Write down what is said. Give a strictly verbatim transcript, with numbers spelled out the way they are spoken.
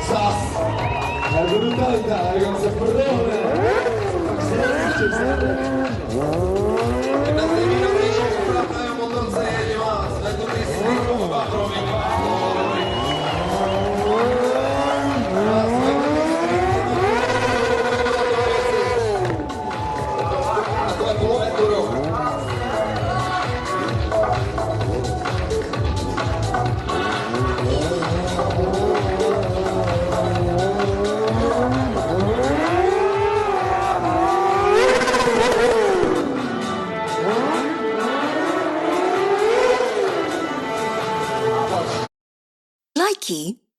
Sas. Lagu duka kita yang sepenuhnya. Kita sendiri Indonesia seberapa yang motor saya jelas. Lagu istri Bapak Romi. Likee.